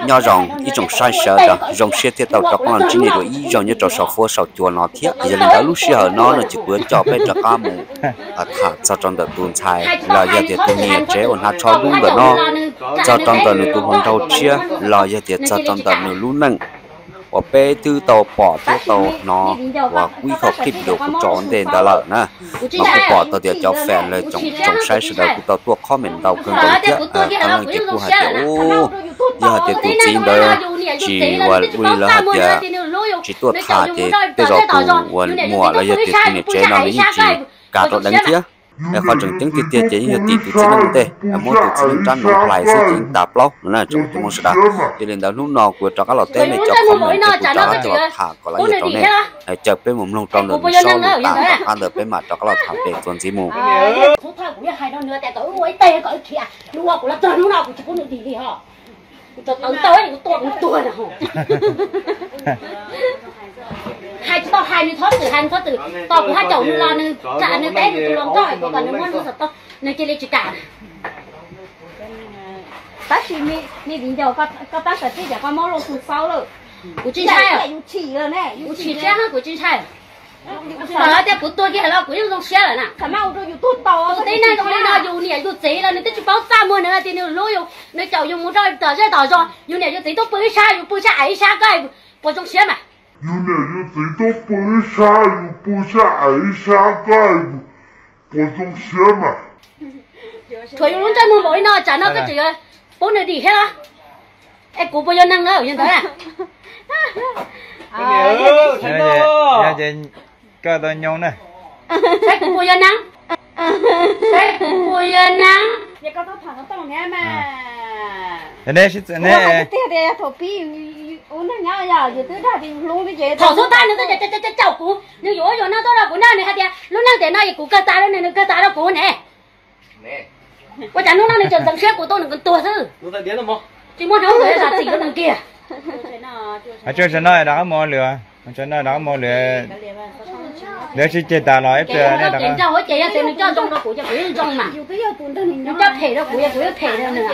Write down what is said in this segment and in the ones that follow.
Nyob zoo ib tsoom saib sawv daws, zoo siab thiaj tau rov qab los ntsib nej dua ib zaug nyob rau saum fuab saum cua no thiab. Yog li ntawd lub sij hawm no no ces kuv yuav coj peb rov qab mus tham txog rau ntawm tus ntxhais los yog tias tus niam tsev uas hnav tsho dub ntawm no, txog rau ntawm nws tus hluas nraug tshiab los yog tias txog rau ntawm nws lub neej uas peb twb tau pom thiab tau hnov uas kuj ib qho clip video kuv tso ua ntej ntawd lawm na. Mas kuj pom tau tias cov fans los tsoom saib sawv daws kuj tau tuaj comment ntau kawg nkaus li thiab. Tag leej ces kuj hais tias, yog hais tias tus txiv ntawd tsis ua li lawv hais tias tsis tuaj tham ces tej zaum tus uas muam los yog tias tus niam tsev no nws yeej tsis kam rau deev thiab. Es qhov tseem ceeb tiag tiag ces yeej yog tim tus txiv neej ntej, muab tus txiv neej rab hnoov hlais xwb ces yeej tas plaub no na tsoom phooj ywg sawv daws. Yog li ntawd hnub no kuv rov qab los teb nej cov comment ces kuv rov qab coj los tham kom lom zem rau nej, caw peb mus mloog rau ntawm nws sau lus tas tom qab ntawd peb mam rov qab los tham pem txuas ntxiv mus. Hais tsis tau hais nws txhob txwm, hais nws txhob txwm, tos kuv haj caum nws los nws tsa nws teb nws tus hluas nkauj es kuv kom nws muab nws xov tooj, nws cia li tsis kam. Tab sis me viv ncaus, koj tab tom teb ces koj mob loj tus xaub lawm. Kuv tsis ntshai, kuv tsis ntshai, kuv tsis ntshai. Txawm tias kuv tuag kiag los kuv yeej zoo siab lawm na. Tus tib neeg zoo li no yus niam yus txiv los nws twb tsis paub txaj muag, nws tias nws hlub yus, nws caum yus mus rau tom zej tom zos, yus niam yus txiv tuaj pw ib sab yus pw sab ais ib sab, koj puas zoo siab mas? Yus niam yus txiv tuaj pw ib sab yus pw sab ais ib sab, koj puas zoo siab mas? Tshuav yus lub ntsej muag npaum li no tsam no koj tseem yuav pub nws dim thiab los? Es kuv puas yog neeg na yog ntawd? Koj tau nyoo na. Saib kuv puas yog neeg, saib kuv puas yog neeg. Thaum xub thawj nws twb caum kuv, nws yuav ua yuav no tuaj rau kuv na, nws hais tias lub neej tiam no es kuv kawg tas rau nws, nws kawg tas rau kuv ne. Ua cas hnub no nws tseem ntxeev siab kuv tuaj nws tuag xwb. Tsis muaj hnub kuv yuav zam txim rau nws kiag. Tsuas no rov qab mus lwm, tsuas no rov qab mus lwm, lwm sib ceg tas los ib pliag nej rov qab. Nws coj zoo rau kuv ces kuv yeej zoo mas, nws coj phem rau kuv ces kuv yeej phem rau nws.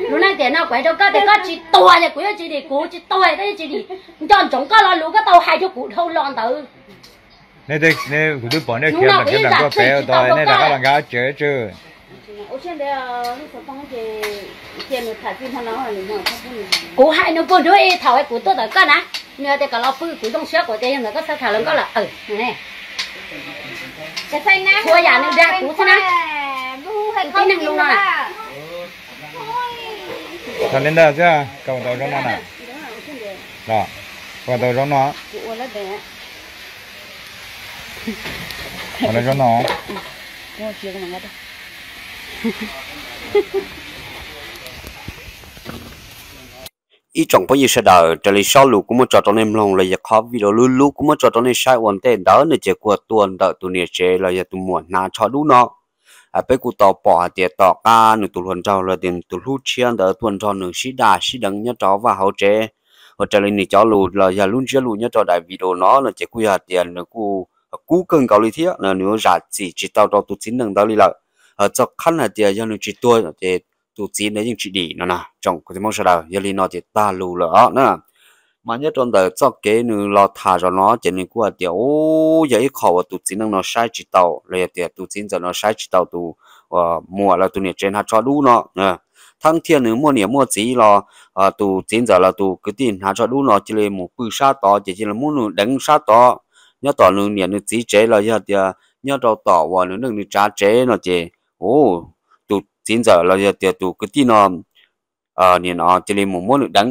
Lub neej tiam no kuv hais rau koj tias koj tsis tuag ces kuv yeej tsis dim, kuv tsis tuag koj yeej tsis dim. Nco ntsoov koj lo lus koj tau hais rau kuv dhau los ntawd. Kuv twb pom nej khiav pem ua tau nej rov qab los nkag tsev tsw. Kuv hais nws puag nrug ib thaum kuv tuaj ntawm koj na, nws tias kom los pw kuv zoo siab kuv tias yog ntawd koj txhawj tham lawv nkauj lawm. Txhua yam nws dag kuv xwb na. Tib neeg zoo no na. Thaum li ntawd xwb koj ua tau zoo no na. Los, koj ua tau zoo no. Ua zoo no. Ib tsoom phooj ywg sawv daws, raws li sob lus kuv muab tso rau nej mloog los yog qhov video lub lub kuv muab tso rau nej saib ua ntej ntawd no ces kuj tuaj ntawm tus niam tsev los yog tus muam hnav tsho dub no. Peb kuj tau pom hais tias tom qab nws tus hluas nraug los tias nws tus hlub tshiab ntawd tuaj nrog nws sib daj sib deev nyob rau vaj hauv tsev. Ua raws li nws cov lus los yog lub ntsiab lus nyob rau daim video no no ces kuj yog hais tias nws kuj kub kawg nkaus li thiab nws zam txim tsis tau rau tus txiv neej ntawd li lawm. Txog qhov hais tias yog nws tsis tuag ces tus txiv ntawd yeej tsis dim no na tsoom kwv tij Hmoob sawv daws. Yog li no ces tag lus lawm os na. Mas nyob rau ntawm txoj kev nws los tham zaum no ces nws kuj hais tias, u, yog ib qho uas tus txiv neej no saib tsis taus los yog tias tus txiv ntxawm no saib tsis taus tus muam los tus niam tsev hnav tsho dub no. Thaum thiaj nws muaj niam muaj txiv los tus txiv ntxawm los tus kwv tij hnav tsho dub no cia li mus pw sab tod ces cia li muab nws deev sab tod. Nyob tom nws niam nws txiv tsev los yog tias nyob rau tom uas nws neej nws tsav tsev no ces, u, tus txiv ntxawm los yog tias tus kwv tij no nim no cia li mus muab nws deev,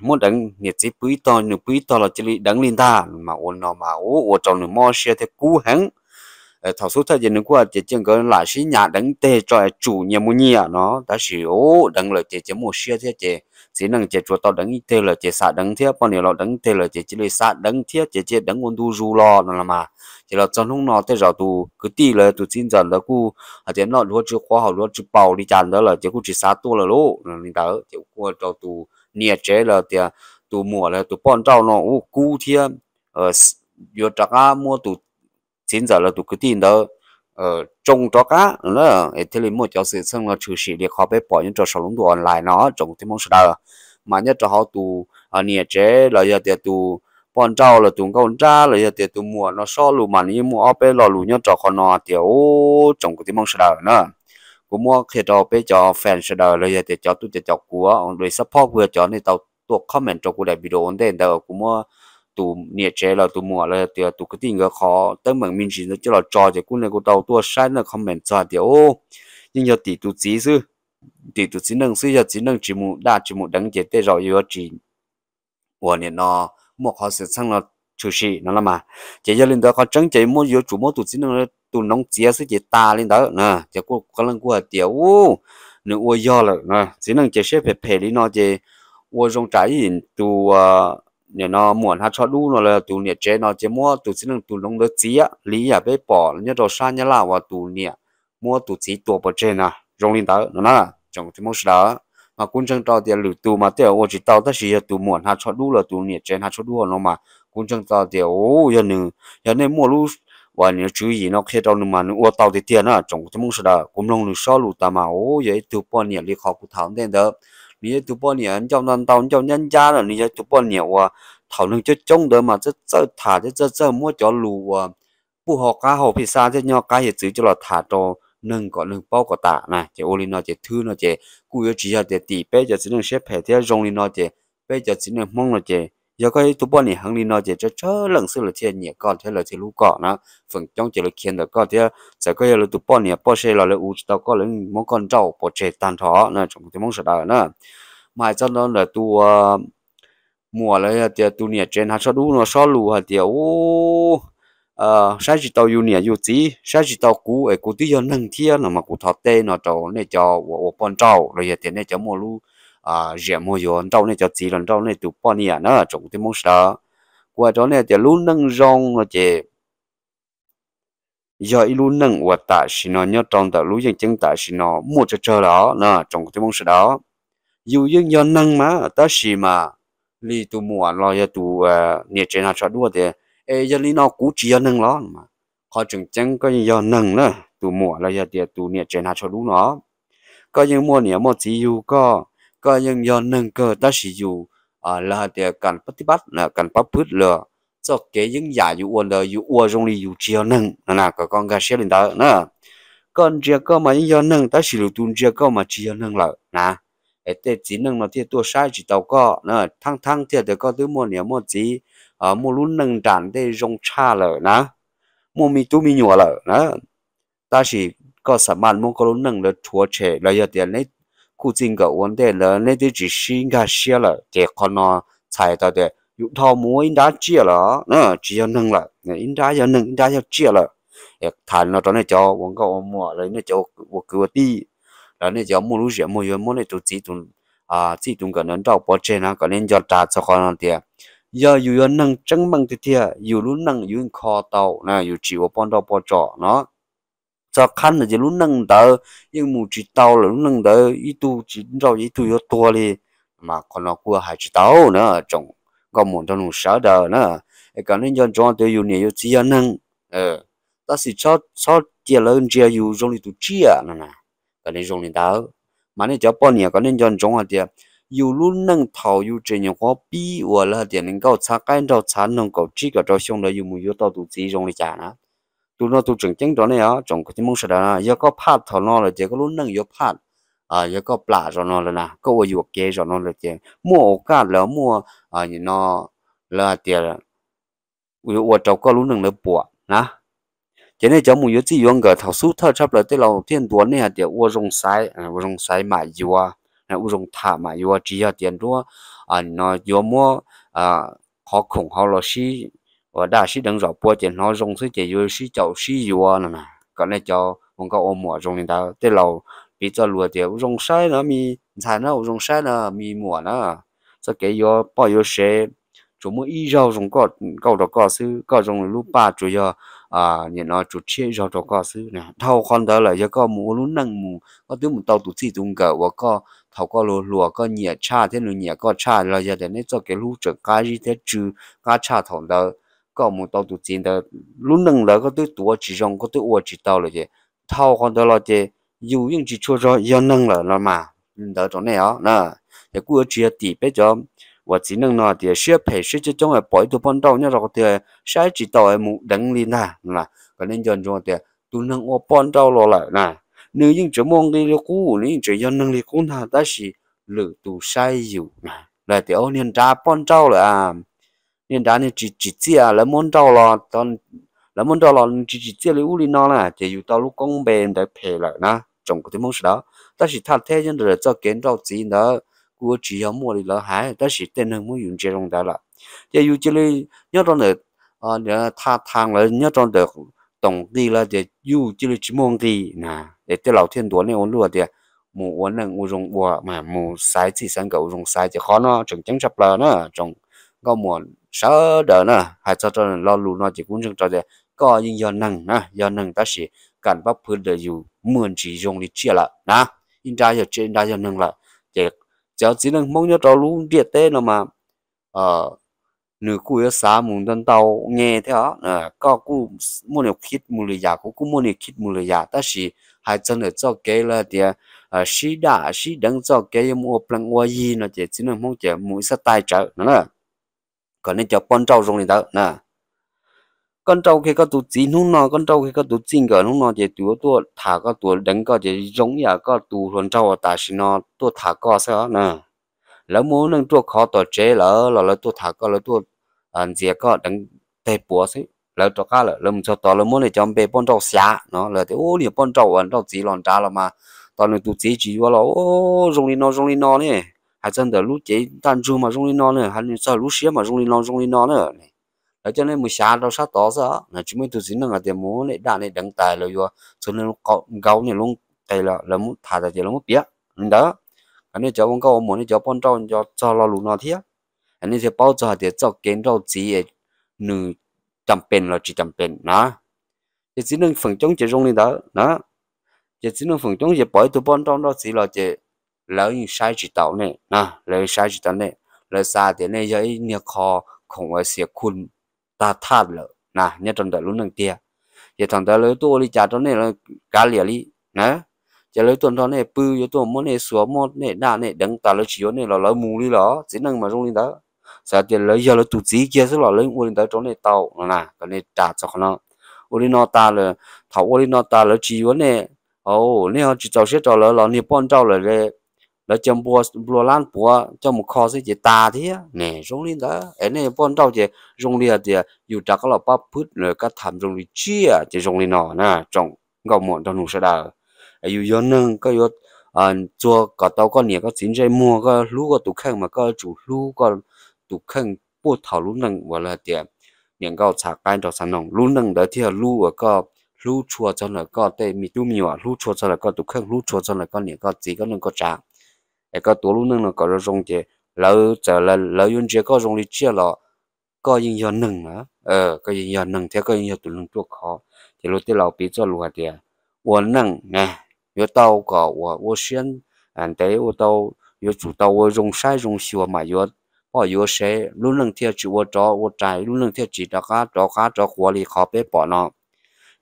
muab deev, niam txiv pw ib tog nws pw ib tog los cia li deev li ntag. Mas ua no mas ua rau nws mob siab thiab kub heev. Thaum xub thawj ces nws kuj hais tias cia nkawd lam sib nyas deev teg tso es tsum nyias mus nyias no, tab sis deev lawm ces cia muaj siab thiab ces txiv neej ces tsuas tau deev ib teg lawm ces xav deev thiab, poj niam los deev ib teg lawm ces cia li xav deev thiab ces cia deev ua ntu zus los no los mas. Ces los txog hnub no tej zaum tus kwv tij los tus txiv ntxawm ntawd kuj hais tias noj dhuav tsis quav haus dhuav tsis paus li cas ntawd lawm ces kuj tsis xav tuaj lawm lauj. Li ntawd ces kuj ua rau tus niam tsev los tias tus muam los tus poj nrauj no ua kub thiab yuav rov qab muab tus txiv ntxawm los tus kwv tij ntawd tsoo rov qab na, es thiaj li muaj cov xwm txheej no tshwm sim li qhov peb pom nyob rau saum lub ntuj online no tsoom kwv tij Hmoob sawv daws. Mas nyob rau hauv tus niam tsev los yog tias tus poj nrauj los tus nkauj nrab los yog tias tus muam no sob lus mas nws yeej muaj ob peb lo lus nyob rau qhov no tias ub tsoom kwv tij Hmoob sawv daws na. Kuv muab qhia rau peb cov fan sawv daws los yog tias cov tub cov caum kuv, support kuv yog cov nej tau tuaj comment rau kuv daim video ua ntej ntawd kuv muab tus niam tsev los tus muam los yog tias tus kwv tij nkawd qhov teeb meem me ntsis ntawd coj los tso ces kuj nej kuj tau tuaj saib nej comment txog hais tias ub, yeej yog tim tus txiv xwb, tim tus txiv neej xwb, yog txiv neej tsis mus daj tsis mus deev ces tej zaum yuav tsis uas nim no muaj qhov xwm txheej no tshwm sim no los mas. Ces yog li ntawd qhov tseeb ces muab yuav tsum muab tus txiv neej tus noov txiav xwb ces tas li ntawd na. Ces kuj qee leej kuj hais tias ub, nws ua yog lawm na, txiv neej ces siab phem phem li no ces ua zoo tsam ib tus nim no muam hnav tsho dub no los tus niam tsev no ces muab tus txiv neej tus noov ntawd txiav li yam peb pom nyob rau sab Nyab Laj uas tus niam muab tus txiv tua pov tseg na, zoo li ntawd no na. Tsoom kwv tij Hmoob sawv daws, mas kuv ntseeg rau tias lwm tus mas tej zaum ua tsis tau tab sis yog tus muam hnav tsho dub los tus niam tsev hnav tsho dub no mas kuv ntseeg tau tias ub, yog nws, yog nej muaj lub uas nws tswv yim no qhia rau nws mas nws ua tau tiag tiag na. Tsoom kwv tij Hmoob sawv daws, kuv mloog nws sob lus tas mas ub, yog ib tug poj niam li qhov kuv tham ntej ntawd. Nws yog ib tug poj niam ncauj ntau ntau ncauj ncab ncab na, nws yog ib tug poj niam uas thaum neeg coob coob ntawd mas txawj txawj tham thiab txawj txawj muab cov lus uas puj hau qab hau phij xab thiab nyob qab hiav txwv coj los tham rau neeg kom neeg paub kom tas na. Ces ua li no ces thwb no ces kuj yuav tsis yog tias tim peb cov txiv neej siab phem thiab. Zoo li no ces peb cov txiv neej Hmoob no ces yog koj yog ib tug poj niam heev li no ces tsawg tsawg leej xwb lawv thiaj nyiam koj thiab lawv thiaj hlub koj na. Feem coob ces lawv khiav ntawm koj thiab txawm koj yog lawv tus poj niam poj se los lawv ua tsis tau koj, lawv muab koj nrauj pov tseg tag nrho na tsoom kwv tij Hmoob sawv daws na. Mas hais txog no ntawm tus muam los yog tias tus niam tsev hnav tsho dub no sob lus hais tias ub, saib tsis tau yus niam yus txiv, saib tsis tau kuv es kuv twb yog neeg thiab no mas kuv thov teb no rau nej cov uas ua poj nrauj los yog tias nej cov muaj lub ziam muag yuav nrauj nej cov txiv los nrauj nej tus poj niam na tsoom kwv tij Hmoob sawv daws. Kuv hais rau nej tias lub neej zoo no ces yog ib lub neej uas tam sim no nyob rau ntawm lub yeej ceeb tam sim no muaj tsawg tsawg lawm na tsoom kwv tij Hmoob sawv daws. Yus yeej yog neeg mas tab sis mas li tus muam los yog tus niam tsev hnav tsho dub tias es yog li no kuv tsis yog neeg los? Qhov tseem ceeb koj yeej yog neeg na, tus muam los yog tias tus niam tsev hnav tsho dub no koj yeej muaj niam muaj txiv yug koj, koj yeej yog neeg kawg tab sis yus lawv hais tias kas pab tib pab, kas pab pwb los txoj kev yeeb yam yus ua ntawd yus ua zoo li yus tsis yog neeg no na, kom koj nkag siab li ntawd na. Koj ntsia koj mas yeej yog neeg tab sis lwm tus ntsia koj mas tsis yog neeg lawm na. Es tej txiv neej no thiaj tuaj saib tsis tau koj na, thaab thaab thiaj tias koj twb muaj niam muaj txiv, muaj lub neej nram ntej zoo tshaj lawm na, muaj me tub me nyuam lawm na. Tab sis koj xam maj muab koj lub neej ntawd rhuav tshem los yog tias neb kuj txij nkawm ua ntej ntawd neb twb tsis sib nkag siab lawm ces qhov no txhais tau tias yus dhau mus ua ib nrab tsiaj lawm, tsis yog neeg lawm, ib nrab yog neeg ib nrab yog tsiaj lawm. Tham no rau nej cov ua nkauj ua muam los nej cov ua kwv ua tij, los nej cov muaj lub ziam muag yuav muab nej tus txiv, txij tus nkawm ntawd nrauj pov tseg no kom nej nco ras txog qhov no tias yog yus yog neeg tseeb meej tiag tiag yus lub neej yus yeej kho tau na, yus tsis ua poj nrauj poj tsom no. Txog qhab ntawd ces lub neej ntawd yeej mus tsis tau lawm, lub neej ntawd ib tug tsis nrauj ib tug yuav tuag li. Mas qhov no kuj hais tsis tau na tsoom nkauj muam nraug nus sawv daws na. Es kom nej nco ntsoov tias yus niam yus txiv yog neeg, tab sis txhob cia lawv ntsia yus zoo li tus tsiaj no na. Kom nej zoo li ntawd, mas nej cov poj niam kom nej nco ntsoov hais tias yus lub neej thaum yus tseem nyuam qhuav pib uas lawv hais tias nees nkaum txhav qaib nraug txhav noog kaum tsib kaum rau xyoo ntawd yus mus yuav tau tus txiv zoo li cas na. Tus no tus tseem ceeb rau nej os tsoom kwv tij Hmoob sawv daws na, yog koj phaj thaum no lawm ces koj lub neej yuav phaj. Yog koj plam zaum no lawm na, koj ua yuam kev zaum no lawm ces muaj ua kaj lawv muaj, no, lawv hais tias yuav ua rau koj lub neej lawv puam na. Ces nej cov mus yuav txij yuav nkawm thaum xub thawj tshaj plaws tej laus thiaj ntuas nej hais tias ua zoo xaiv, ua zoo xaiv mam yuav, ua zoo tham mam yuav, tsis yog tias nruab no yuav muab qhov khoom hauv los sib, ua daj sib deev zom pua ces hnov zoo xwb ces yuav sib caum sib yuav no na. Kom nej cov ua nkauj ua muam zoo li ntawd, tej laus piv txoj lus tias ua zoo saib no me ntxhais na, ua zoo saib no me muam na. Txoj kev yuav poj yuav sev tsuas muaj ib zaug zoo nkauj rau koj xwb, koj zoo li lub paj tsuas yog, nim no tsuas tshiab ib zaug rau koj xwb. Dhau qhov ntawd lawm yog koj mus ua lub neej mus koj twb mus tau tus txij tus nkawm uas koj thaum koj hluas hluas koj nyiam tshaj thiab nws nyiam koj tshaj los yog tias neb txoj kev hlub tseem qab zib thiab tsw qab tshaj thaum ntawd, koj mus tau tus txiv ntawd, lub neej ntawd koj twb tuav tsis zoo, koj twb ua tsis tau lawm ces dhau qhov ntawd los ces yus yeej tsis tshua yog neeg lawm no mas li ntawd rau nej os na. Ces kuj yuav tsis yog tim peb cov uas txiv neej no tias siab phem siab coob coob pom ib tug poj nrauj nyob rau qhov twg saib tsis taus mus deev li ntag no. Kom nej nco ntsoov tias tus neeg ua poj nrauj los lawm na, nws yeej tseem muaj nqi li qub, nws yeej tseem yog neeg li qub ntag, tab sis lwm tus saib yus na, lawv tias niag nrad poj nrauj lawm, niag nrad niag tsis tsim txiaj, lawv muab nrauj los, lawv muab nrauj los nws tsis tsim txiaj li ub li no na, ces yus tau lub koob npe ntawd phem lawm na tsoom kwv tij Hmoob sawv daws. Tab sis thaj theb nyob rau ntawm txoj kev nrauj txiv ntawd kuj yuav tsis yog muaj li lawv hais, tab sis tej neeg muab yus ntsia zoo ntawd lawm, ces yus cia li nyob rau ntawm thaj thaj lawv nyob rau ntawm toom nqi lawv tias yus cia li tsis muaj nqi na. Es tej laus thiaj ntuas nej ua luaj tias mus ua neej ua zoo ua, mus xaiv txij xaiv nkawm ua zoo xaiv, ces qhov no tseem ceeb tshaj plaws na tsoom nkauj muam sawv daws na. Hais txog rau lo lus no ces kuv ntseeg rau tias koj yeej yog neeg na, yog neeg tab sis kam pab phwv ntawm yus muaj ntsis zoo li tsiaj lawm na, ib nrab yog tsiaj ib nrab yog neeg lawm. Ces cov txiv neej Hmoob nyob rau lub ntiaj teb no mas nws kuj yuav xav mus ntau ntau nge thiab os. Koj kuj muaj nws khib mus lwm yam, kuv kuj muaj nws khib mus lwm yam, tab sis hais txog ntawm txoj kev lawv tias sib dam sib deev, txoj kev yuav mus ua plees ua yi no ces txiv neej Hmoob ces mus ib xab tais tsawv no na. Kom nej cov poj nrauj zoo li ntawd na. Koj nrauj kiag koj tus txiv hnub no, koj nrauj kiag koj tus txij nkawm hnub no ces tus yuav tuaj tham koj, tus deev koj ces zoo ib yam koj tus hluas nraug uas tam sim no tuaj tham koj xwb na. Lawv muaj lub neej ruaj khov tom tsev lawm los lawv tuaj tham koj, lawv tuaj ntxias koj deev teg puav xwb, lawv rov qab lawm, lawv mus txog tod lawv muab nej cov npe poj nrauj xyav no, lawv tias ub, niag poj nrauj uas nrauj txiv los nrad los mas tos nws tus txiv tsis yuav los zoo li no zoo li no ne. Hais txog ntawm lub cev ntaj ntsug mas zoo li no ne, hais txog lub siab mas zoo li no zoo li no na. Lawv coj nej mus xyav rau sab tod xwb, tsis muaj ib tug txiv neej hais tias mus nej dam nej deev tas lawv yuav txhua nej lub nkaub nej lub qe, lawv muab tham tas ces lawv muab piav li ntawd. Kom nej cov ua nkauj ua muam, nej cov poj nrauj nco txog lo lus no thiab, nej thiaj paub txog hais tias txoj kev nrauj txiv nws cam pes los tsis cam pes na. Ces txiv neej feem coob ces zoo li ntawd na. Ces txiv neej feem coob ces pom ib tug poj nrauj nrauj txiv los ces lawv yeej saib tsis taus nej na, lawv yeej saib tsis taus nej. Lawv xav tias nej yog ib niag qho khoom uas xiam khu tag thaj lawm na nyob rau ntawm lub neej tiag. Ces thaum ntawd lawv yuav tuaj ua li cas rau nej los kav liam li na. Ces lawv yuav tuaj nrog nej pw, yuav tuaj muab nej xuas, muab nej dam nej deev tas, lawv tsis yuav nej los lawv mus li los txiv neej mas zoo li ntawd. Xav tias lawv yog lawv tus txiv kiag xwb los lawv yeej ua li ntawd rau nej tau no na. Kom nej ras txog qhov no. Ua li no tas lawm, thaum ua li no tas lawv tsis yuav nej, nej ho tsis txaus siab rau lawv los niag poj nrauj lawm, lawv cia nplua lab puav coj mus kho xwb ces tas thiab ne. Zoo li ntawd es nej poj nrauj ces zoo li hais tias yus rov qab los pab phwb lawv kab tham zoo li tsiaj ces zoo li no na tsoom nkauj muam nraug nus sawv daws. Yus yog neeg koj yuav txuag kom tau koj niam koj txiv ntsej muag, koj hlub koj tus kheej mas koj yuav tsum hlub koj tus kheej puag thaum lub neej uas lawv hais tias niam nkauj txhav qaib nraug txhav noog, lub neej ntawd thiaj lub uas koj hlub tshua txog ntawm koj tej me tub me nyuam, hlub tshua txog ntawm koj tus kheej, hlub tshua txog ntawm koj niam koj txiv koj neej koj tsav. Es koj tuav lub neej no kom zoo zoo ces lawv txawm lawv yuav ntsia koj zoo li tsiaj los koj yeej yog neeg na, koj yeej yog neeg thiab koj yeej yog tus neeg ruaj khov. Ces luag tej laus piv txoj lus hais tias ua neej na yuav tau kom uas ua siab ntev, ua tau, yuav tsum tau ua zoo saib zoo xyuas mam yuav poj yuav sev, lub neej thiaj tsis ua rov ua rais, lub neej thiaj tsis rov qab rov qab rov quav li qhov peb pom no.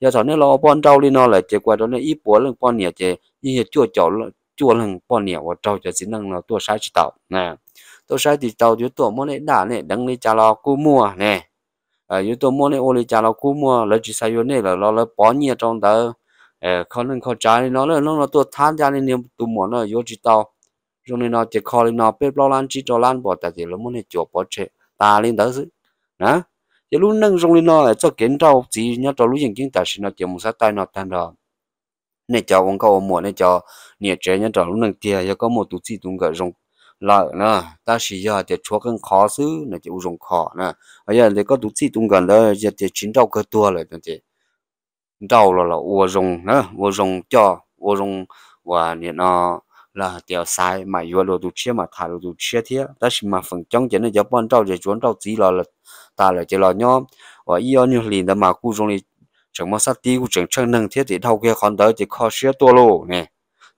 Yog thaum nej los ua poj nrauj li no lawm ces kuv hais rau nej ib puas leej poj niam ces yeej yog cuaj caum cuaj leeg poj niam uas raug cov txiv neej no tuaj saib tsis taus. Tuaj saib tsis taus yuav tuaj muab nej dam nej deev li cas los kuj muaj ne. Yuav tuaj muab nej ua li cas los kuj muaj, lawv tsis xav yuav nej lawm los lawv pov nyiaj rau ntawd, kho neej kho tsav li no, hnub no tuaj thab ncaj li niag tus muam no yuav tsis tau. Zoo li no ces kho li no peb plaub lab tsib rau lab npaum tas ces lawv muab nej cuam pov tseg tas li ntawd xwb na. Ces lub neej zoo li no, txoj kev nrauj txiv nyob rau lub yeej keeb tam sim no ces mus xav taij no tag nrho. Nej cov ua nkauj ua muam, nej cov niam tsev nyob rau lub neej tiag, yog koj muaj tus txij tus nkawm zoo lawm na, tab sis yog hais tias tshuav qeej qhov xwb no ces ua zoo kho na. Yog tias koj tus txij tus nkawm ntawd yog tias tsis nrauj kawg tuag lawm no ces nrauj los los ua zoo na, ua zoo coj, ua zoo uas nim no los hais tias xaiv mam yuav dua tus tshiab, mam tham dua tus tshiab thiab. Tab sis mas feem coob ces nej cov poj nrauj ces tsuav nrauj txiv los tas lawm ces los nyob uas ib ob nyuag hlis ntawd mas kuj zoo li tseem muaj xab tib, kuj tseem tsheej neeg thiab, ces dhau kiag qhov ntawd ces kho siab tuaj lauj ne.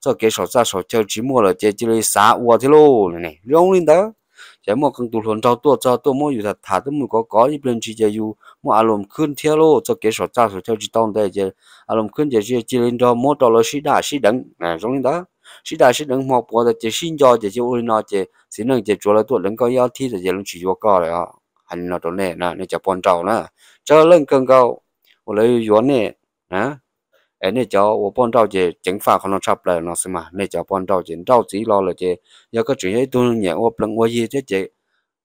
Txoj kev saum txaj saum chaw tsis muaj lawm ces cia li xav ua thiab lauj ne. Zoo li ntawd Ces muaj qee tus hluas nraug tuaj txog tuaj muab yus tham tham tuaj mus kov kov ib pliag ntsis ces yus muaj a loos khwb thiab lauj, txoj kev saum txaj saum chaw tsis tau ntev ces a loos khwb ces cia li nrog muab rau lawv sib daj sib deev zoo li ntawd. Sib daj sib deev hmo puav tas ces sib nco ces cia ua li no ces txiv neej ces tsuav lawv tuaj deev koj ib ob thib tas ces lawv tsis yuav koj lawm. Hais li no rau nej, nej cov poj nrauj na, tsawg leej kawg nkaus uas lawv yuav nej. Es nej cov ua poj nrauj ces ceev faj qhov no tshaj plaws no xwb mas. Nej cov poj nrauj ces nrauj txiv los lawm ces yog koj tseem yog ib tug nyiam ua plees ua yi thiab ces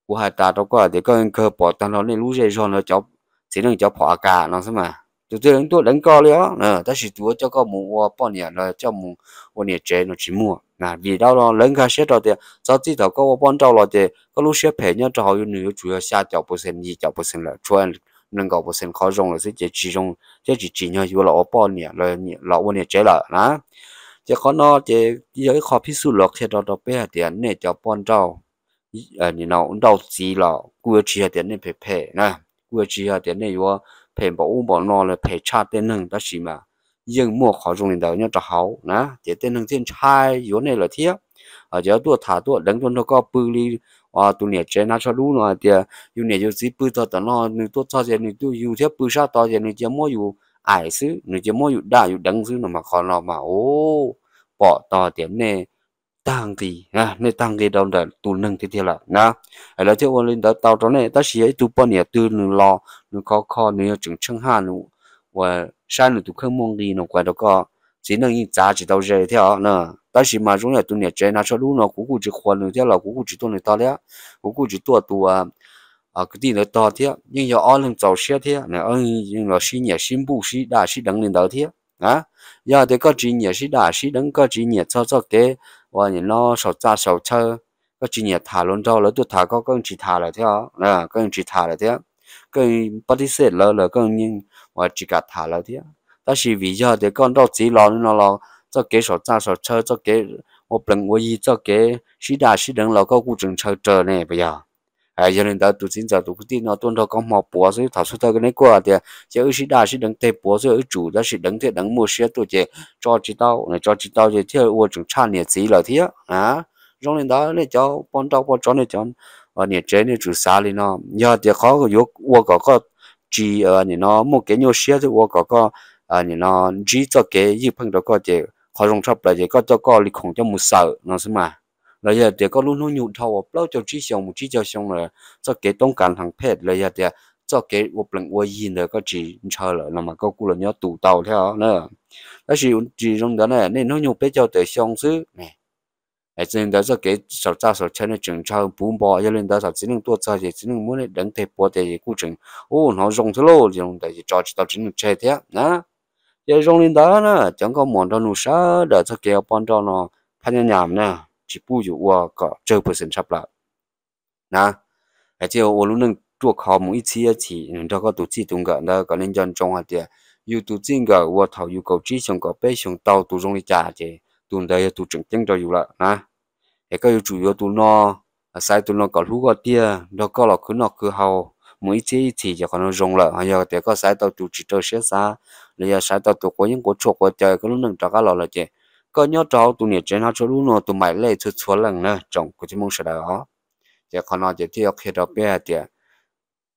kuv hais tas rau koj hais tias koj kawg pom tag nrho nej lub zej zog no cov txiv neej cov phom a kas no xwb mas. Tus twg tuaj deev koj li os, tab sis tus uas coj koj mus ua poj niam los coj mus ua niam tsev no tsis muaj. Vim dab los lawv nkag siab rau tias txog txij thaum koj ua poj nrauj los ces koj lub siab phem nyob rau hauv nws yuav tsum yog xya caum percent yim caum percent lawm, tshuav nees nkaum percent qhov zoo lawm xwb ces tsis zoo thiab tsis tsim nyog yuav los ua poj niam los ua niam tsev lawm na. Ces qhov no ces yog ib qho phij xuj los qhia rau rau peb hais tias nej cov poj nrauj nim no nrauj txiv los kuj yuav tsis yog tias nej phem phem na, kuj yuav tsis yog tias nej yuav phem npaum ub npaum no los phem tshaj tej neeg tab sis mas yeej muaj qhov zoo li ntawd nyob rau hauv na ces tej neeg thiaj ntshai yuav nej lawm thiab. Ces tuaj tham tuaj deev tuaj nrog koj pw li tus niam tsev hnav tsho dub no hais tias yus niam yus txiv pw txog tom no nws tuaj txog ces nws tuaj yus thiab pw sab tod ces nws cia muab yus aim xwb, nws cia muab yus daj yus deev xwb no mas qhov no mas ua pom tau tias nej tag nqi, nej tag nqi rau ntawm tus neeg tiag tiag lawm na. Lawv thiaj ua li ntawd tau rau nej tab sis yog ib tug poj niam twg nws los nws khov kho nws yog tseem tsheej haj nws uas saib nws tus kheej muaj nqi no kuv hais rau koj, txiv neej yeej txav tsis tau ze thiab os. Tab sis mas zoo yam tus niam tsev hnav tsho dub no kuv kuj tsis qhuas nws thiab los kuv kuj tsis tuaj nws tog thiab, kuv kuj tsis tuaj tus kwv tij ntawd tog thiab, yeej yog ob leeg txaus siab thiab yeej los sib nyiam sib npuj sib daj sib deev li ntawd thiab. Yog tias koj tsis nyiam sib daj sib deev, koj tsis nyiam txog txoj kev uas nim no saum txaj saum chaw, koj tsis nyiam tham hluas nraug lawv tuaj tham koj koj yeej tsis tham lawm thiab, koj yeej tsis tham lawm thiab, koj yeej pab tib xej lawv lawm koj yeej uas tsis kam tham lawv thiab. Tab sis vim yog tias koj nrauj txiv los li no los txoj kev saum txaj saum chaw, txoj kev ua plees ua yi, txoj kev sib daj sib deev los koj kuj tseem ntshaw raws ne puas yog? Yog li ntawd tus txiv ntxawm tus kwv tij no tuaj nrog koj hmo puav xwb, thaum xub thawj neb kuj hais tias ces wb sib daj sib deev teg puav xwb wb tsum, tab sis deev thiab deev muaj siab tuaj ces tso tsis tau, tso tsis tau ces thiaj ua tseem tshaj niam txiv lawm thiab. Zoo li ntawd nej cov poj nrauj poj tsov, nej cov niam tsev nej tsum xav li no, yog tias qhov yuav ua kom koj tsis nim no muaj kev nyuaj siab thiab ua kom koj nim no ntsib txoj kev ywj pheej rau koj ces qhov zoo tshaj plaws ces koj coj koj li khoom coj mus xawm no xwb mas. Los yog tias koj lub hnub nyoog dhau uas plaub caug tsib xyoo mus tsib caug xyoo lawm, txoj kev toob kas hneev phem los yog tias txoj kev ua plees ua yi ntawd koj tsis ntshaw lawm no mas koj kuj los nyob tus tau thiab os na. Tab sis tsis zoo ntawd na, nej hnub nyoog peb caug tawm xyoo xwb, txij ntawd txoj kev saum txaj saum chaw nej tseem ntshaw puv npo, yog li ntawd thaum txiv neej tuaj txog ces txiv neej muab nej deev teg puav tias kuj tseem ub hnov zoo thiab lauj, zoo ntawd ces tso tsis tau txiv neej tseg thiab na. Ces zoo li ntawd na cov nkauj muam nraug nus sawv daws, txoj kev ua poj nrauj no phab nyab nyam na tsis pub yus ua kom tsawg percent tshaj plaws na. Hais tias ua lub neej ruaj khov mus ib txhiab txhis nrog koj tus txij tus nkawm ntawd kom nej nco ntsoov hais tias yus tus txij nkawm uas thaum yus kaum tsib xyoo kaum peb xyoo tau tus zoo li cas ces tus ntawd yog tus tseem ceeb rau yus lawm na. Es koj yuav tsum yuav tus no, xaiv tus no kom hlub koj tiag, nrog koj los khwv noj khwv haus mus ib txhiab ib txhis ces qhov no zoo lawm. Ho yog tias koj xaiv tau tus tsis raws siab xav, los yog xaiv tau tus quav yeeb quav tshuaj quav cawv koj lub neej rov qab los lawm ces koj nyob rau hauv tus niam tsev hnav tsho dub no tus maim lej txhua txhua leej na tsoom kwv tij Hmoob sawv daws os. Ces qhov no ces thiaj yuav qhia rau peb hais tias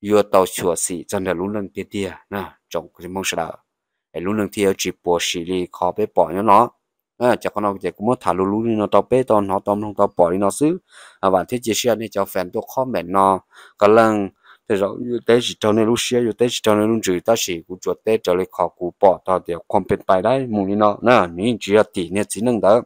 yuav tau xyuam xim txog ntawm lub neej tiag tiag na tsoom kwv tij Hmoob sawv daws, es lub neej thiaj yuav tsis puas sim li qhov peb pom nyob no. Ces qhov no ces kuv muab tham lus lus li no rau peb tau hnov tau mloog tau pom li no xwb. Vam thiab cia siab nej cov fans tuaj comment no, qee leej tej zaum yuav teb tsis raug nej lub siab, yuav teb tsis raug nej lub ntsws, tab sis kuv tsuas teb raws li qhov kuv pom tau tias qhuam pes pais dab mus li no na, nws yeej tsis yog tim niag txiv neej ntawd,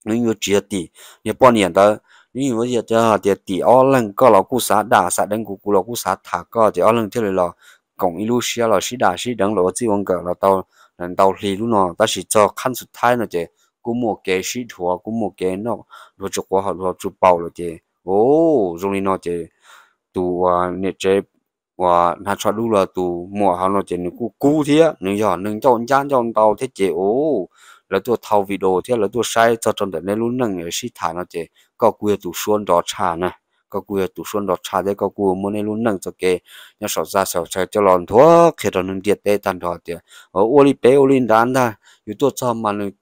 nws yuav tsis yog tim niag poj niam ntawd, nws yuav yog tias tim ob leeg, koj los kuj xav dam xav deev kuv, kuv los kuj xav tham koj, ces ob leeg thiaj li los koom ib lub siab los sib dam sib deev los ua txij ua nkawm los tau ntau hli lub no, tab sis txog qhab xub thaib no ces kuj muaj kev sib dhuav, kuj muaj kev noj dhuav tsis quav haus dhuav tsis paus lawm ces, o, zoo li no ces tus uas niam tsev uas hnav tsho dub los tus muam hauv no ces nws kuj kub thiab, nws yog neeg ncauj ncab ncauj ntau thiab ces, o, lawv tuaj thau video thiab lawv tuaj saib txog rau ntawm nej lub neej sib tham no ces koj kuj yog tus suab nrov tshaj na. Koj kuj yog tus suab nrov tshaj thiab koj kuj muaj nej lub neej txoj kev nyob saum txaj saum chaw coj los nthuav qhia rau neeg ntiaj teb tag nrho tias ua li pem ua li nrad ntag, yus tuaj txog mas nws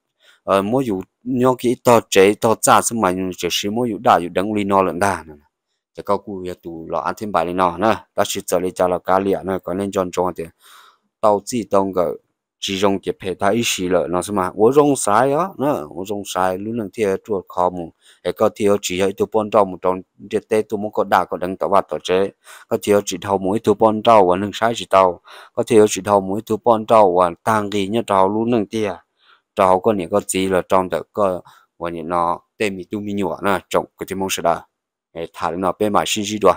muab yus nyob kiag ib tog tsev ib tog txaj xwb mas nws tseem siv muab yus dam yus deev ua li no lawm ntag. Ces koj kuj yog tus los ab thib npais li no na. Tab sis txawm li cas los kav liam na, kom nej nco ntsoov tias tau txij tau nkawm tsis zoo ces phem tag ib si lawm no xwb mas. Ua zoo xaiv os na, ua zoo xaiv lub neej thiaj ruaj khov mus es koj thiaj yuav tsis yog ib tug poj nrauj mus rau ntiaj teb tuaj muab koj daj koj deev tom vaj tom tsev. Koj thiaj yuav tsis dhau mus ib tug poj nrauj uas neeg saib tsis tau. Koj thiaj yuav tsis dhau mus ib tug poj nrauj uas tag nqi nyob rau hauv lub neej tiag, rau hauv koj niam koj txiv los rau ntawm koj uas nim no tej me tub me nyuam na tsoom kwv tij Hmoob sawv daws. Tham li no peb mam sib ntsib dua.